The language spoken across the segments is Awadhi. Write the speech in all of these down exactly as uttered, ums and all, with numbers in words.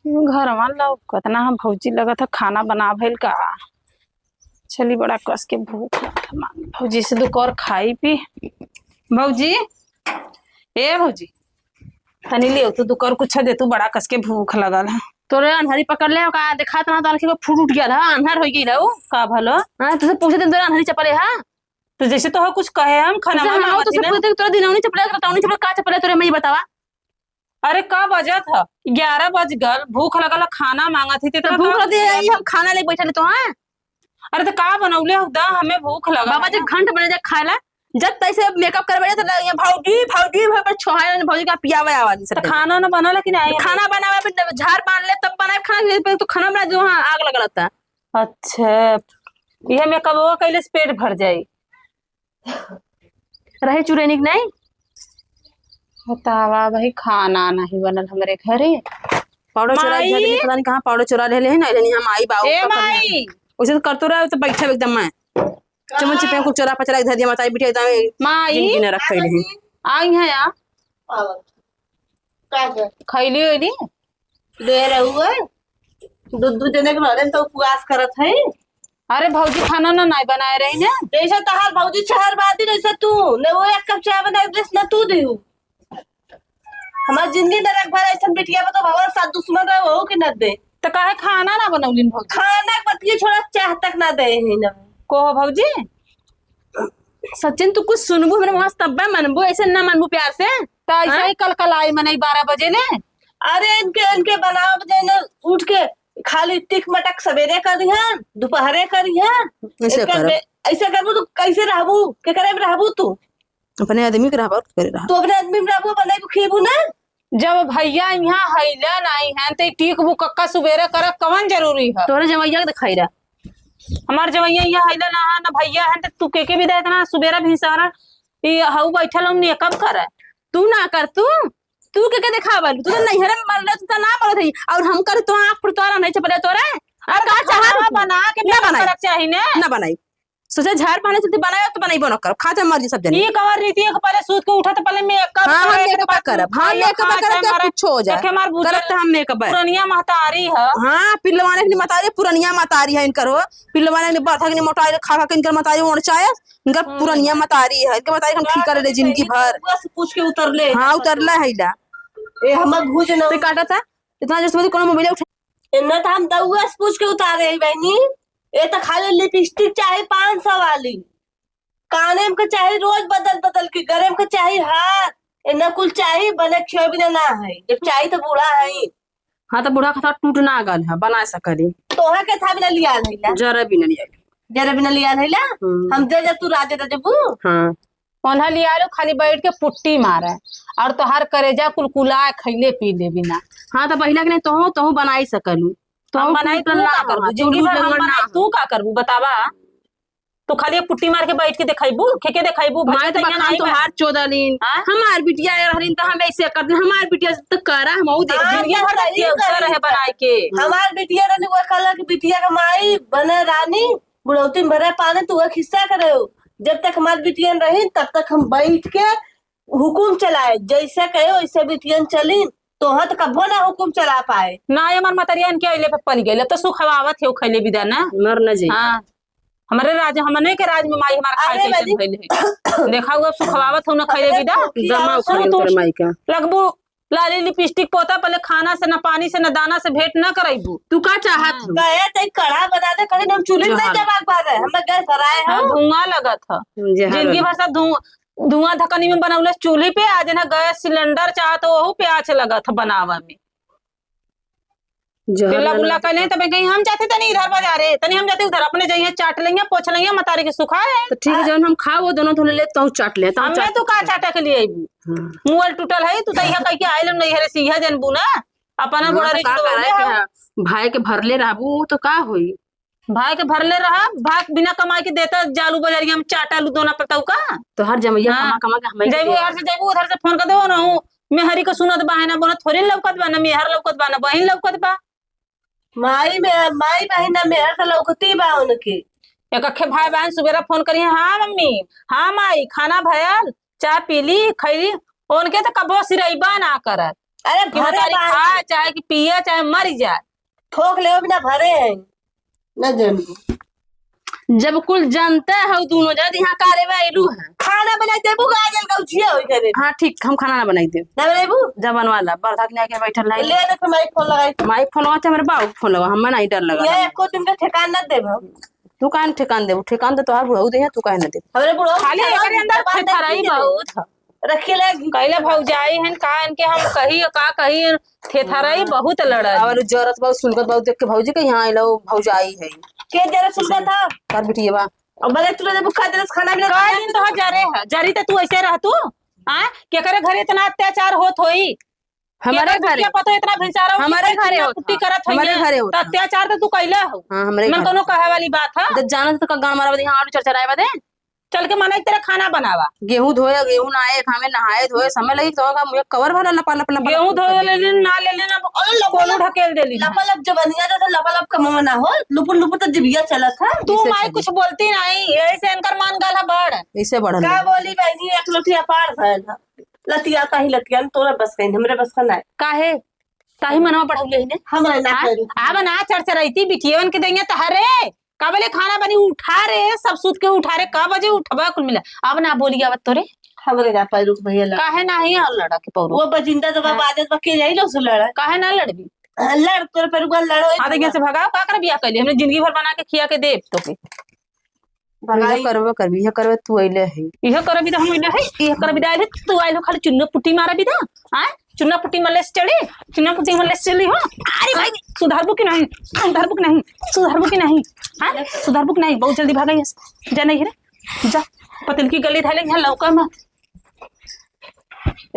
घरवा लौकत ना है भौजी, लगत है खाना बना भइल का। चली, बड़ा कस के भूख लगत है, मांग भौजी से दुकर खाई पी। भौजी, ए भौजी, तनी ले तू दुकर कुछ दे तू, बड़ा कस के भूख लगल है। तोरे अन्हरी पकड़ ले का, देखात ना तो आँखी को फूट उठ गया था, अन्हर हो गई रहू। का भलो? हाँ, तुझसे पूछे दिन तोरे अन्हरी चपले हा। तो जैसे तो कुछ कहे हम खाना तुझसे हम मांगत तुझसे ही ना। पूछे तोरे दिनौनी चपले, रतौनी चपले, का चपले तोरे मैं ये बतावा। अरे का बजत ह? ग्यारह बज गल, भूख लगल ह, खाना मांगत ही, ते तो इतना भूख का लगे, यही हम खाना लेके बैठल तो, हाँ? अरे तो का बनौले हो दा, हमें भूख लगल बाबा है जी ना। घंट बने जा खाए ला, जब तैसे मेकअप करे बैठे तो लगे, "भौजी, भौजी, भौजी," पर छोहाए ने भौजी का पियावे आवाज तो सब। खाना ना बनल कि नहीं? खाना बनावे पे जब झाड़ बांध ले तब बनाए खाना, फिर तो खाना बना जो, हाँ, आग लगल रहता। अच्छा, ये मेकअपवा कैले से पेट भर जाई। रहे चुरैनी के नहीं? बतावा भाई, खाना नहीं बनल हमरे घरे। पाउडर चोरा के माई! धर देली, पता नहीं कहाँ पाउडर चोरा लेले है, नहीं लेनी हम आई बाऊ ए का करिया। माई! वैसे तो करतो रहे तो बैठे एकदम मैं। चमन चिपे कुल चोरा पचरा के धर दिया, माता बिटिया एकदम माई! जिंदगी न रख पाई रही। आई है या? का है? खैली ओइली? दे रहुआ? दू, दू जने के मारे तो उपवास करत है। अरे भौजी, खाना ना नाई बनाए रही ना। जैसे तहार भौजी छहर बादी, वैसे तू ने वो एक कप चाय बनाए देस ना तू देहू। हमार जिंदगी नरक भर ऐसन बिटिया बा तो भगवान साथ दुश्मन रहे, वहू के न दे। तो काहे खाना ना बनौलिन भौजी? खाना के बतिये छोड़ा, चाह तक ना दे ही ना। को हो भौजी? सचिन, तू कुछ सुनबू, हमरे मुँह से तब्बे मनबू, ऐसे ना मनबू प्यार से। त ऐसे हाँ? ही कल कल आई मनई बारह बजे ले। अरे इनके, इनके बनाओ बजे ने उठ के खाली टिक मटक सबेरे करिहन, दोपहरे करिहन। ऐसे इनके करब। बे-, ऐसे करबू तो कैसे रहबू? के करे में रहबू तू? अपने आदमी के रहबा, और के करे रहबा? तू अपने आदमी में रहबू, बनाई को खीबू ना? जब भैया इहाँ हइला नाई हैं, त ई टीक बुक कक्का सुबेरे करब कवन जरूरी है? तोरे जवैया के देखाई रहा। हमार जवैया इहाँ हइला ना है, ना भैया है, त तू के के भी दे इतना सुबेरा भिनसहरा ई हऊ बैठल हऊ मेकअप करे। तू ना कर, तू, तू के के देखावल? तू तो नैहरे में मरले, तू तो ना मरत हई। और हम कर तो आँख फुड़ तोरा नहीं चपले तोरे। और अरे का तो चाहत खाना तू? बना के ना मेकअप बनाई। करक चाही ने। ना बनाई। सोचा झाड़ पाने से बनाए तो बनाइबो ना करब, खा चाहे मर जी सब जने। ई कवर रीति है कि पहले सूत के उठा तो पहले मेकअप हाँ, हम करे, मेकअप करब, हाँ, मेकअप करब, चाहे कुछो हो जाए। देखे हमार बुझल करब तो हम मेकअप है। पुरनिया महतारी है। हाँ, पिलवाने के लिए महतारी, पुरनिया महतारी है इनकर हो। पिलवाने के लिए बरथा के लिए मोटाई खा खा के इनकर महतारी ओढ़ चाहे, इनकर हम्म। पुरनिया महतारी है, इनकर महतारी हम ठीक कर ले जिंदगी भर। बस पूछ के उतर ले। हाँ, उतरला है इला। ए, हमर भूज न तो काटा था, इतना जोर से बोली, कोनो मोबाइल उठा। इन्ना तो हम दउआ से पूछ के उतारे ही बहनी। ए तो खाली लिपस्टिक चाही पाँच सौ वाली, काने में के चाही रोज बदल बदल के, गरे में के चाही हार, इन्ना कुल चाही, बने खियो बिना ना है। जब चाही तो बूढ़ा है। हाँ, तो बूढ़ा के साथ टूट ना गल है, बना सकली। तोहा के था बिना लिया नहीं ला। जरा भी ना लिया। जरा बिना लिया नहीं ला। हम्म। हम दे जब तू राजे दे जबू। हाँ। ओन्हा लिया लो, खाली बैठ के पुट्टी मारे, और तोहार करेजा कुलकुला खैले पी ले बिना। हाँ, तो बहिना के नहीं, तोहू, तोहू बनाई सकलू। तोहू हम बनाई, कुल तू ना का हो, करबू? तोहू जिंदगी भर हम लंगड़ ना बनाई, हो। तू का करबू, बतावा? तू खाली पुट्टी मार के बैठ के देखाइबू, के के देखाइबू? मार भैया तो तैया बखान नहीं बा। तोहार चोदलिन। हाँ? हमार बिटिया रहलिन, तो हम ऐसे करते, हमार बिटिया से तो करा, हम ऊ देख हाँ, जिंदगी भर का सही केवसा कही रहे तो। बनाए के। हमार बिटिया रहनी, वो कहला कि बिटिया के माई बने रानी, बुढ़ौती में भरे पानी, तू वह खिस्सा करे हो। जब तक हमार बिटिया रही, तब तक हम बैठ के हुकुम चलाए, जैसे कहे वैसे बिटियन चली, तोह तो कब्बो ना हुकुम चला पाए। ना, ये हमार मतरिया इनके अइले पे पल गइल, अब तो सुखवावत है, खैले बिदा ना। मर न जाई। हाँ, हमरे राज, हमने के राज में माई हमार खाए अरे कैसन भइल है। देखा हुआ, अब सुखवावत हो ना खैले बिदा। दमा उखड़ गइल तोर माई का। लगबू लाली लिपस्टिक पोता, पहले खाना से, ना पानी से, ना दाना से भेंट ना करैबू। तू का चाहत हो? कहे ते कढ़ा बना दे, कहीं हम चूल्हे में नहीं जवाब पा रहे, हमें गैस भराए हाँ, हो। धुआं लगत ह। जिंदगी भर सब धुआं धुआं धकनी में बनौले चूल्ही पे, आज ना गैस सिलेंडर चाहत, वहू पे आँच लगत ह बनावे में। जहर पिल्ला बुल्ला कहले, तबे कहीं हम जाते तनी इधर बाजारे, तनी हम जाते उधर, अपने जइहे चाट लेंगे, पोछ लेंगे, मतारी के सुखा है। तो ठीक है, जौन हम खाओ, वो दोनों तो ले ले, तू चाट ले, तू हमें चाट तू का ले। चाटे के लिए अइबू? हाँ। मुअल टूटल है, तू तो यहाँ कह के आइल नहीं हरे, सीहा जनबू ना, अपना हाँ, गोड़ा तो रिच का डोले करे हो। के है? भाई के भरले रहबू, तो का होई? भाई के भरले रहा, भाई के बिना कमाई के देता जालू बजरिया में चाटा लू दोना पतऊ का। तो हर जमैया हाँ। कमा कमा के हमें जैबू देता। हर से जैबू उधर से फोन कर देबो ना, मेहरी को सुनत बा है ना, बोना थोड़ी लौकत बा ना, मेहर लौकत बा ना, बहिन लौकत बा। माई में, माई बहिन ना मेहर से लौकती बा उनके। एक अखे भाई बहन सुबेरा फोन करी, "हाँ मम्मी, हाँ माई, खाना भयल, चाय पीली, खैली?" उनके तो कबो सिरैबा ना करत। अरे कि भरे महतारी बाहर। खाए, चाहे कि पिए, चाहे मरि जाए। थोक लेवे बिना भरे हैं। न जानबू। जब कुल जनते हो दूनो जन, यहाँ का रे बा, अइलू है। खाना बनाई देबू का, आज अलगौझिया होई करे। हाँ, ठीक, हम खाना ना बनाई देब। ना बनाइबू? जा बनवा ला, बरधा के लेके बैठल रही। ले दे, फिर माई फोन लगाई। माई फोन लगाते, हमरे बाबू के फोन लगा, हमें नहीं डर लगा। ये एको दिन का ठेकान ना देब हम। तू काहे न ठेकान देबू? ठेकान तो तोहार बुढ़ऊ दे है, तू काहे न देबू? हमरे बुढ़ऊ खाली ठेकान एकरे अंदर जबान थेथराई नहीं बहुत है। रखिए ले। कैले भौजाई हन, का इनके हम कही, का कही, थेथराई बहुत लड़ल। और जरत बहुत सुनगत बहुत देख के भौजी के यहाँ आइलो भौजाई है। के जरा सुनता था? कर बिटिया बा। अब भले तू जब खा देलस खाना भी ना का खाया। दिन तो जरे है, जरी तो तू ऐसे रह तू। हाँ, केकरे घरे इतना अत्याचार होत होई? हमरे केकर घरे। बिटिया पतो इतना भिनसारा उठ हमरे के घरे चुन्ना होत कुट्टी हा। करत हमरे होइया। घरे होत त हा। अत्याचार तो तू कैला हो। हाँ, हमरे मन घर कोनो होत हा। कहे वाली बात है? जब जाना तो का गान मारा बदे, यहाँ आलू चरचराए बदे। चल के मना एक तरह खाना बनावा। गेहूं धोए, गेहूं नहाए, घामे नहाए धोए, समय लगी तो का मुझे कवर भरा लपा लप लपा गेहूं लप धोए करके। ले लेन, ना ले लेन, अब अरे लपा कोलू लप, ढकेल देली। लपा लप जबनिया जो तो लपा लप कमवा ना हो, लुपुर लुपुर तो जिबिया चलत है। तू इसे माई चली। कुछ बोलती नहीं, यही से इनकर मान गल है बड़। इसे बढ़ का गया। बोली बहनी, एक लोटी अपार भयल है। लतिया ताही लतिया, तोरा बस कहीं, हमरे बस का ना है। काहे? ताही मनवा बढ़ौले ही ने। हमरे ना हाँ? करी। आब ना चरचरैती बिटियवन के देंगे तो हरे। का बोले खाना बनी उठा रे, सब सूत के उठा रे, का बजे उठबा कुल मिला। अब ना बोली आवत तोरे। हमरे ना पैरुख भैया लड़। काहे ना ही और लड़ा के पौरुख? वो बजिंदा जब हाँ। बाजत बा के जाई लो सु लड़ा। काहे ना लड़बी? लड़ तोरे पैरुख लड़ो। हाँ, तो यहाँ से भगाओ, का कर बियाह कैले? हमने जिंदगी भर बना के खिया के देब तोके। भगाई। इहे करबे करबी, इहे करबे, तू अइले है। इहे करबी तो हम अइले है, इहे करबी तो आइले, तू आइल हो, खाली चुन्ना पुट्टी मारबी तो, आय? चुन्ना पुट्टी मरले से चली, चुन्ना पुट्टी मरले से चली हो। अरे भाई, सुधरबू कि नहीं? सुधरबू कि नहीं? सुधरबू कि नहीं? हाँ? सुधरबू कि नहीं? बहुत जल्दी भागा यहाँ से। जा नहीं रे, जा। पतल की गली धैले, यहाँ लौका मत।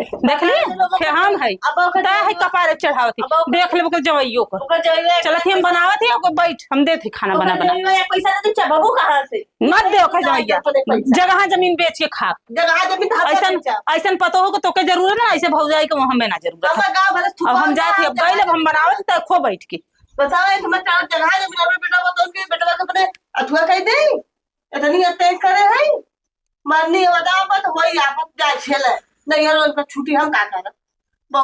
देख ली? ठेहान है। अब ओकर ता है जमीन कपारे चढ़ावत है। अब ओकर देख लेबो के जवइयो को। ओकर जमीन चलत ही हम बनावत ही, ओकर बैठ, हम देत ही खाना ओकर बना बना। जमीन में पैसा दे दे, चबबू कहाँ से? मत दे ओकर जमीन जवइया। अपने पैसा। जगह जमीन बेच के खा। जगह जमीन तो हम ऐसन, बेचा। ऐसन पतो हो के तोके जरूरत ना, ऐसे भौजाई के हमें ना जरूरत है। हमर गाँव भले अब हम थुपा जात ही, अब ना गइल, अब हम बनावत ही, त खो बैठ के। बताओ, एक हमर चार जगह जमीन, हमरे बेटा बताओ के बेटवा के अपने अथुआ कह दे। इतनी अटैक करे है। मरनी हो जाओ, बस वही आपत जाए छेले। नहीं, यार, उनका छुट्टी हम का करब?